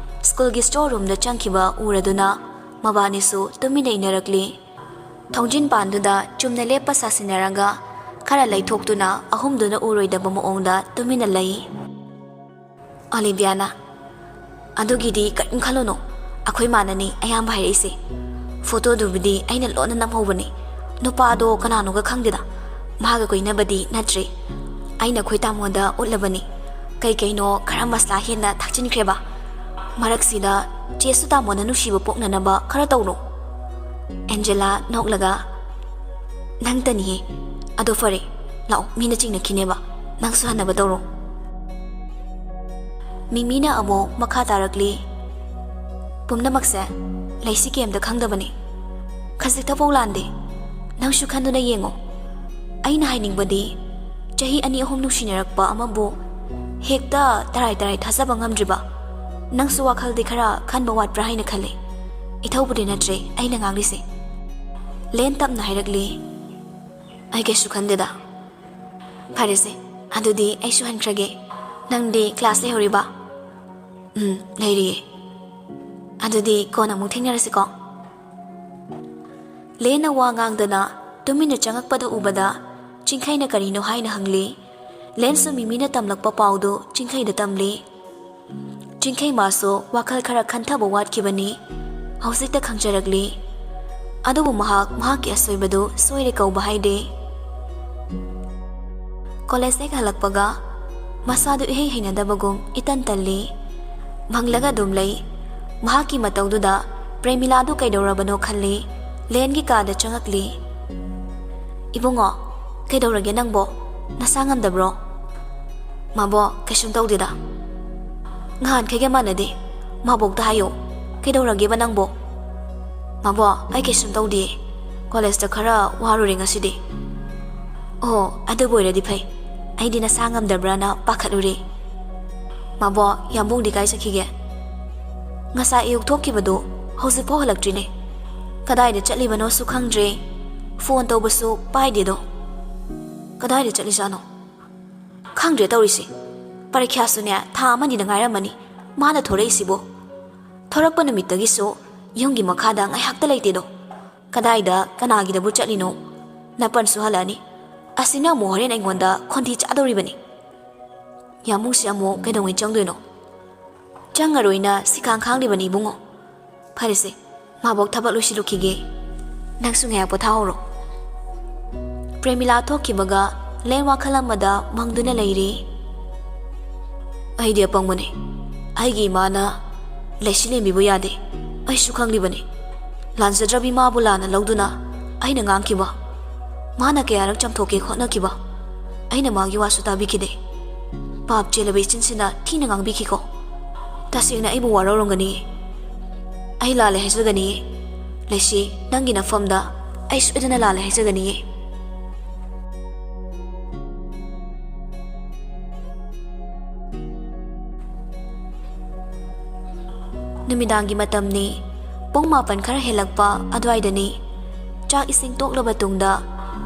ꯁ꯭ꯀꯨꯜꯒꯤ ꯁ꯭ꯇꯣꯔ ꯔꯨꯝꯗ ꯆꯪꯈꯤꯕ ꯎꯔꯗꯨꯅ ꯃꯕꯥꯅꯤꯁꯨ ꯇꯨꯃꯤꯟꯅ ꯏꯟꯅꯔꯛꯂꯤ꯫ ꯊꯣꯡꯖꯤꯟ ꯄꯥꯟꯗꯨꯗ ꯆꯨꯝꯅ ꯂꯦꯞꯄ ꯁꯥꯁꯤꯟꯅꯔꯒ ꯈꯔ ꯂꯩꯊꯣꯛꯇꯨꯅ ꯑꯍꯨꯝꯗꯨꯅ ꯎꯔꯣꯏꯗꯕ ꯃꯑꯣꯡꯗ ꯇꯨꯃꯤꯟꯅ ꯂꯩ꯫ ꯑꯣꯂꯤꯕꯤꯌꯥꯅ, "ꯑꯗꯨꯒꯤꯗꯤ ꯀꯔꯤꯝ ꯈꯜꯂꯨꯅꯨ, ꯑꯩꯈꯣꯏ ꯃꯥꯅꯅꯤ ꯑꯌꯥꯝꯕ ꯍꯥꯏꯔꯛꯏꯁꯦ꯫ ꯐꯣꯇꯣꯗꯨꯕꯨꯗꯤ ꯑꯩꯅ ꯂꯣꯟꯅ ꯅꯝꯍꯧꯕꯅꯤ꯫ ꯅꯨꯄꯥꯗꯣ ꯀꯅꯥꯅꯣꯒ ꯈꯪꯗꯦꯗ, ꯃꯥꯒ ꯀꯣꯏꯅꯕꯗꯤ ꯅꯠꯇ꯭ꯔꯦ꯫ ꯑꯩꯅ ꯑꯩꯈꯣꯏ ꯇꯥꯃꯣꯗ ꯎꯠꯂꯕꯅꯤ꯫ ꯀꯩ ꯀꯩꯅꯣ ꯈꯔ ꯃꯁꯂꯥ ꯍꯦꯟꯅ ꯊꯥꯛꯆꯤꯟꯈ꯭ꯔꯦꯕ꯫ ꯃꯔꯛꯁꯤꯗ ꯆꯦꯁꯨ ꯇꯥꯃꯣꯅ ꯅꯨꯡꯁꯤꯕ ꯄꯣꯛꯅꯅꯕ ꯈꯔ ꯇꯧꯔꯣ"꯫ ꯑꯦꯟꯖꯦꯂꯥ ꯅꯣꯛꯂꯒ, "ꯅꯪꯇꯅꯤꯍꯦ꯫ ꯑꯗꯣ ꯐꯔꯦ, ꯂꯥꯛꯑꯣ, ꯃꯤꯅ ꯆꯤꯡꯅꯈꯤꯅꯦꯕ꯫ ꯅꯪꯁꯨ ꯍꯟꯅꯕ ꯇꯧꯔꯣ"꯫ ꯃꯤꯃꯤꯅ ꯑꯃꯨꯛ ꯃꯈꯥ ꯇꯥꯔꯛꯂꯤ, "ꯄꯨꯝꯅꯃꯛꯁꯦ ꯂꯩꯁꯤ ꯀꯩꯝꯇ ꯈꯪꯗꯕꯅꯤ꯫ ꯈꯖꯤꯛꯇꯐꯥꯎ ꯂꯥꯟꯗꯦ꯫ ꯅꯪꯁꯨ ꯈꯟꯗꯨꯅ ꯌꯦꯡꯉꯣ꯫ ꯑꯩꯅ ꯍꯥꯏꯅꯤꯡꯕꯗꯤ, ꯆꯍꯤ ꯑꯅꯤ ꯑꯍꯨꯝ ꯅꯨꯡꯁꯤꯅꯔꯛꯄ ꯑꯃꯕꯨ ꯍꯦꯛꯇ ꯇꯔꯥꯏ ꯇꯔꯥꯏ ꯊꯥꯖꯕ ꯉꯝꯗ꯭ꯔꯤꯕ? ꯅꯪꯁꯨ ꯋꯥꯈꯜꯗꯤ ꯈꯔ ꯈꯟꯕ ꯋꯥꯠꯄ꯭ꯔꯥ ꯍꯥꯏꯅ ꯈꯜꯂꯤ꯫ ꯏꯊꯧꯕꯨꯗꯤ ꯅꯠꯇ꯭ꯔꯦ ꯑꯩꯅ ꯉꯥꯡꯂꯤꯁꯦ"꯫ ꯂꯦꯟ ꯇꯞꯅ ꯍꯥꯏꯔꯛꯂꯤ, "ꯑꯩ ꯀꯩꯁꯨ ꯈꯟꯗꯦꯗ"꯫ "ꯐꯔꯦꯁꯦ, ꯑꯗꯨꯗꯤ ꯑꯩꯁꯨ ꯍꯟꯈ꯭ꯔꯒꯦ꯫ ꯅꯪꯗꯤ ꯀ꯭ꯂꯥꯁ ꯂꯩꯍꯧꯔꯤꯕ?" "ꯎꯝ, ꯂꯩꯔꯤꯌꯦ"꯫ "ꯑꯗꯨꯗꯤ ꯀꯣꯟꯅ ꯑꯃꯨꯛ ꯊꯦꯡꯅꯔꯁꯤꯀꯣ"꯫ ꯂꯦꯟꯅ ꯋꯥ ꯉꯥꯡꯗꯅ ꯇꯨꯃꯤꯟꯅ ꯆꯪꯉꯛꯄꯗ ꯎꯕꯗ ꯆꯤꯡꯈꯩꯅ ꯀꯔꯤꯅꯣ ꯍꯥꯏꯅ ꯍꯪꯂꯤ꯫ ꯂꯦꯟꯁꯨ ꯃꯤꯃꯤꯅ ꯇꯝꯂꯛꯄ ꯄꯥꯎꯗꯨ ꯆꯤꯡꯈꯩꯗ ꯇꯝꯂꯤ꯫ ꯆꯤꯡꯈꯩ ꯃꯥꯁꯨ ꯋꯥꯈꯜ ꯈꯔ ꯈꯟꯊꯕ ꯋꯥꯠꯈꯤꯕꯅꯤ꯫ ꯍꯧꯖꯤꯛꯇ ꯈꯪꯖꯔꯛꯂꯤ꯫ ꯑꯗꯨꯕꯨ ꯃꯍꯥꯛ ꯃꯍꯥꯛꯀꯤ ꯑꯁꯣꯏꯕꯗꯨ ꯁꯣꯏꯔꯦ ꯀꯧꯕ ꯍꯥꯏꯗꯦ꯫ ꯀꯣꯂꯦꯖ ꯍꯦꯛ ꯍꯜꯂꯛꯄꯒ ꯃꯁꯥꯗꯨ ꯏꯍꯩ ꯍꯩꯅꯗꯕꯒꯨꯝ ꯏꯇꯟ ꯇꯜꯂꯤ꯫ ꯃꯪꯂꯒ ꯑꯗꯨꯝ ꯂꯩ꯫ ꯃꯍꯥꯛꯀꯤ ꯃꯇꯧꯗꯨꯗ ꯄ꯭ꯔꯦꯃꯤꯂꯥꯗꯨ ꯀꯩꯗꯧꯔꯕꯅꯣ ꯈꯜꯂꯤ꯫ ꯂꯦꯟꯒꯤ ꯀꯥꯗ ꯆꯪꯉꯛꯂꯤ꯫ "ꯏꯕꯨꯡꯉꯣ, ꯀꯩꯗꯧꯔꯒꯦ ꯅꯪꯕꯣ? ꯅꯁꯥ ꯉꯝꯗꯕ꯭ꯔꯣ?" "ꯃꯥꯕꯣ, ꯀꯩꯁꯨꯝ ꯇꯧꯗꯦꯗ꯫" "ꯅꯍꯥꯟꯈꯩꯒ ꯃꯥꯟꯅꯗꯦ꯫ ꯃꯥꯕꯣꯛꯇ ꯍꯥꯏꯌꯣ꯫ ꯀꯩꯗꯧꯔꯒꯦꯕ ꯅꯪꯕꯣ?" "ꯃꯥꯕꯣ, ꯑꯩ ꯀꯩꯁꯨꯝ ꯇꯧꯗꯤꯌꯦ꯫ ꯀꯣꯂꯦꯖꯇ ꯈꯔ ꯋꯥꯔꯨꯔꯦ ꯉꯁꯤꯗꯤ꯫" "ꯑꯣ, ꯑꯗꯨꯕꯨ ꯑꯣꯏꯔꯗꯤ ꯐꯩ꯫ ꯑꯩꯗꯤ ꯅꯁꯥ ꯉꯝꯗꯕ꯭ꯔꯥꯅ ꯄꯥꯈꯠꯂꯨꯔꯦ꯫" "ꯃꯥꯕꯣ, ꯌꯥꯝꯕꯨꯡꯗꯤ ꯀꯥꯏ ꯆꯠꯈꯤꯒꯦ?" "ꯉꯁꯥꯏ ꯑꯌꯨꯛ ꯊꯣꯛꯈꯤꯕꯗꯨ ꯍꯧꯖꯤꯛꯐꯥꯎ ꯍꯜꯂꯛꯇ꯭ꯔꯤꯅꯦ꯫ ꯀꯗꯥꯏꯗ ꯆꯠꯂꯤꯕꯅꯣꯁꯨ ꯈꯪꯗ꯭ꯔꯦ꯫ ꯐꯣꯟ ꯇꯧꯕꯁꯨ ꯄꯥꯏꯗꯦꯗꯣ꯫ ꯀꯗꯥꯏꯗ ꯆꯠꯂꯤꯖꯥꯠꯅꯣ? ꯈꯪꯗ꯭ꯔꯦ ꯇꯧꯔꯤꯁꯦ꯫ ꯄꯔꯤꯈ꯭ꯌꯥꯁꯨꯅꯦ ꯊꯥ ꯑꯃꯅꯤꯗ ꯉꯥꯏꯔꯝꯃꯅꯤ꯫ ꯃꯥꯅ ꯊꯣꯔꯛꯏꯁꯤꯕꯣ? ꯊꯣꯔꯛꯄ ꯅꯨꯃꯤꯠꯇꯒꯤꯁꯨ ꯌꯨꯝꯒꯤ ꯃꯈꯥꯗ ꯉꯥꯏꯍꯥꯛꯇ ꯂꯩꯇꯦꯗꯣ꯫ ꯀꯗꯥꯏꯗ ꯀꯅꯥꯒꯤꯗꯕꯨ ꯆꯠꯂꯤꯅꯣ? ꯅꯥꯄꯟꯁꯨ ꯍꯜꯂꯛꯑꯅꯤ꯫ ꯑꯁꯤꯅ ꯑꯃꯨꯛ ꯍꯣꯔꯦꯟ ꯑꯩꯉꯣꯟꯗ ꯈꯣꯟꯊꯤ ꯆꯥꯗꯧꯔꯤꯕꯅꯤ꯫ ꯌꯥꯝꯕꯨꯡꯁꯤ ꯑꯃꯨꯛ ꯀꯩꯗꯧꯉꯩ ꯆꯪꯗꯣꯏꯅꯣ?" "ꯆꯪꯉꯔꯣꯏꯅ ꯁꯤꯈꯥꯡ ꯈꯥꯡꯂꯤꯕꯅꯤ ꯏꯕꯨꯡꯉꯣ꯫" "ꯐꯔꯦꯁꯦ, ꯃꯥꯕꯣꯛ ꯊꯕꯛ ꯂꯣꯏꯁꯤꯜꯂꯨꯈꯤꯒꯦ꯫ ꯅꯪꯁꯨ ꯉꯥꯏꯍꯥꯛ ꯄꯣꯊꯥꯍꯧꯔꯣ꯫" ꯄ꯭ꯔꯦꯃꯤꯂꯥ ꯊꯣꯛꯈꯤꯕꯒ ꯂꯦꯟ ꯋꯥꯈꯜ ꯑꯃꯗ ꯃꯪꯗꯨꯅ ꯂꯩꯔꯤ꯫ "ꯑꯩꯗꯤ ꯑꯄꯪꯕꯅꯤ꯫ ꯑꯩꯒꯤ ꯏꯃꯥꯅ ꯂꯩꯁꯤꯂꯦꯝꯕꯤꯕꯨ ꯌꯥꯗꯦ꯫ ꯑꯩꯁꯨ ꯈꯪꯂꯤꯕꯅꯤ꯫ ꯂꯥꯟꯖꯗ꯭ꯔꯕꯤ ꯃꯥꯕꯨ ꯂꯥꯟꯅ ꯂꯧꯗꯨꯅ ꯑꯩꯅ ꯉꯥꯡꯈꯤꯕ꯫ ꯃꯥꯅ ꯀꯌꯥꯔꯛ ꯆꯥꯝꯊꯣꯛꯀꯦ ꯍꯣꯠꯅꯈꯤꯕ꯫ ꯑꯩꯅ ꯃꯥꯒꯤ ꯋꯥꯁꯨ ꯇꯥꯕꯤꯈꯤꯗꯦ꯫ ꯄꯥꯞ ꯆꯦꯜꯂꯕ ꯏꯆꯤꯟꯁꯤꯅ ꯊꯤꯅ ꯉꯥꯡꯕꯤꯈꯤꯀꯣ꯫ ꯇꯁꯦꯡꯅ ꯑꯩꯕꯨ ꯋꯥꯔꯧꯔꯝꯒꯅꯤ꯫ ꯑꯩ ꯂꯥꯜꯂꯦ ꯍꯥꯏꯖꯒꯅꯤ꯫ ꯂꯩꯁꯤ, ꯅꯪꯒꯤ ꯅꯐꯝꯗ ꯑꯩ ꯁꯣꯏꯗꯅ ꯂꯥꯜꯂꯦ ꯍꯥꯏꯖꯒꯅꯤꯌꯦ꯫" ꯅꯨꯃꯤꯗꯥꯡꯒꯤ ꯃꯇꯝꯅꯤ꯫ ꯄꯨꯡ ꯃꯥꯄꯟ ꯈꯔ ꯍꯦꯜꯂꯛꯄ ꯑꯗꯨꯋꯥꯏꯗꯅꯤ꯫ ꯆꯥꯛ ꯏꯁꯤꯡ ꯇꯣꯛꯂꯕ ꯇꯨꯡꯗ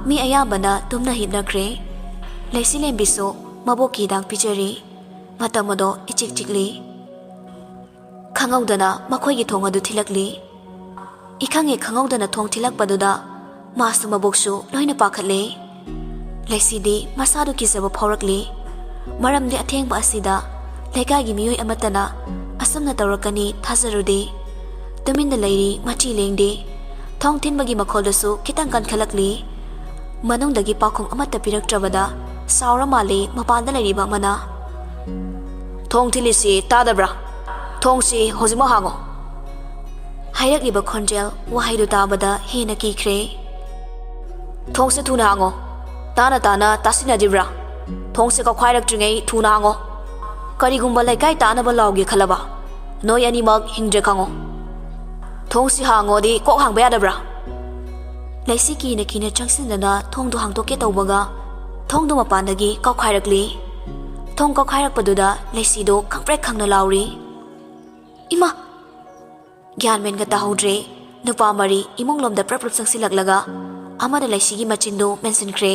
ꯃꯤ ꯑꯌꯥꯝꯕꯅ ꯇꯨꯝꯅ ꯍꯤꯞꯅꯈ꯭ꯔꯦ꯫ ꯂꯩꯁꯤꯂꯦꯝꯕꯤꯁꯨ ꯃꯕꯣꯛꯀꯤ ꯍꯤꯗꯥꯛ ꯄꯤꯖꯔꯤ꯫ ꯃꯇꯝ ꯑꯗꯣ ꯏꯆꯤꯛ ꯆꯤꯛꯂꯤ꯫ ꯈꯪꯍꯧꯗꯅ ꯃꯈꯣꯏꯒꯤ ꯊꯣꯡ ꯑꯗꯨ ꯊꯤꯜꯂꯛꯂꯤ꯫ ꯏꯈꯪ ꯍꯦꯛ ꯈꯪꯍꯧꯗꯅ ꯊꯣꯡ ꯊꯤꯜꯂꯛꯄꯗꯨꯗ ꯃꯥꯁꯨ ꯃꯕꯨꯛꯁꯨ ꯂꯣꯏꯅ ꯄꯥꯈꯠꯂꯦ꯫ ꯂꯩꯁꯤꯗꯤ ꯃꯁꯥꯗꯨ ꯀꯤꯖꯕ ꯐꯥꯎꯔꯛꯂꯤ꯫ ꯃꯔꯝꯗꯤ ꯑꯊꯦꯡꯕ ꯑꯁꯤꯗ ꯂꯩꯀꯥꯏꯒꯤ ꯃꯤꯑꯣꯏ ꯑꯃꯠꯇꯅ ꯑꯁꯨꯝꯅ ꯇꯧꯔꯛꯀꯅꯤ ꯊꯥꯖꯔꯨꯗꯦ꯫ ꯇꯨꯃꯤꯟꯅ ꯂꯩꯔꯤ, ꯃꯆꯤ ꯂꯦꯡꯗꯦ꯫ ꯊꯣꯡ ꯊꯤꯟꯕꯒꯤ ꯃꯈꯣꯜꯗꯨꯁꯨ ꯈꯤꯇꯪ ꯀꯟꯈꯠꯂꯛꯂꯤ꯫ ꯃꯅꯨꯡꯗꯒꯤ ꯄꯥꯎꯈꯨꯝ ꯑꯃꯠꯇ ꯄꯤꯔꯛꯇ꯭ꯔꯕꯗ ꯁꯥꯎꯔ ꯃꯥꯜꯂꯤ ꯃꯄꯥꯟꯗ ꯂꯩꯔꯤꯕ ꯑꯃꯅ꯫ "ꯊꯣꯡ ꯊꯤꯜꯂꯤꯁꯤ ꯇꯥꯗꯕ꯭ꯔꯥ? ꯊꯣꯡꯁꯤ ꯍꯧꯖꯤꯛꯃꯛ ꯍꯥꯡꯉꯣ!" ꯍꯥꯏꯔꯛꯂꯤꯕ ꯈꯣꯟꯖꯦꯜ ꯋꯥꯍꯩꯗꯨ ꯇꯥꯕꯗ ꯍꯦꯟꯅ ꯀꯤꯈ꯭ꯔꯦ꯫ "ꯊꯣꯡꯁꯦ ꯊꯨꯅ ꯍꯥꯡꯉꯣ꯫ ꯇꯥꯅ ꯇꯥꯅ ꯇꯥꯁꯤꯟꯅꯗ꯭ꯔꯤꯕ꯭ꯔꯥ? ꯊꯣꯡꯁꯦ ꯀꯥꯎꯈꯥꯏꯔꯛꯇ꯭ꯔꯤꯉꯩ ꯊꯨꯅ ꯍꯥꯡꯉꯣ꯫ ꯀꯔꯤꯒꯨꯝꯕ ꯂꯩꯀꯥꯏ ꯇꯥꯅꯕ ꯂꯥꯎꯒꯦ ꯈꯜꯂꯕ, ꯅꯣꯏ ꯑꯅꯤꯃꯛ ꯍꯤꯡꯗ꯭ꯔꯦ ꯈꯪꯉꯣ꯫ ꯊꯣꯡꯁꯤ ꯍꯥꯡꯉꯣꯗꯤ ꯀꯣꯛ ꯍꯥꯡꯕ ꯌꯥꯗꯕ꯭ꯔꯥ?" ꯂꯩꯁꯤ ꯀꯤꯅ ꯀꯤꯅ ꯆꯪꯁꯤꯟꯗꯅ ꯊꯣꯡꯗꯨ ꯍꯥꯡꯗꯣꯛꯀꯦ ꯇꯧꯕꯒ ꯊꯣꯡꯗꯨ ꯃꯄꯥꯟꯗꯒꯤ ꯀꯥꯎꯈꯥꯏꯔꯛꯂꯤ꯫ ꯊꯣꯡ ꯀꯥꯎꯈꯥꯏꯔꯛꯄꯗꯨꯗ ꯂꯩꯁꯤꯗꯨ ꯈꯪꯄ꯭ꯔꯦꯛ ꯈꯪꯅ ꯂꯥꯎꯔꯤ꯫ "ꯏꯃꯥ!" ꯒ꯭ꯌꯥꯟ ꯃꯦꯟꯒ ꯇꯥꯍꯧꯗ꯭ꯔꯦ꯫ ꯅꯨꯄꯥ ꯃꯔꯤ ꯏꯃꯨꯡꯂꯣꯝꯗ ꯄ꯭ꯔꯞ ꯄ꯭ꯔꯞ ꯆꯪꯁꯤꯜꯂꯛꯂꯒ ꯑꯃꯅ ꯂꯩꯁꯤꯒꯤ ꯃꯆꯤꯟꯗꯨ ꯃꯦꯟꯁꯤꯟꯈ꯭ꯔꯦ꯫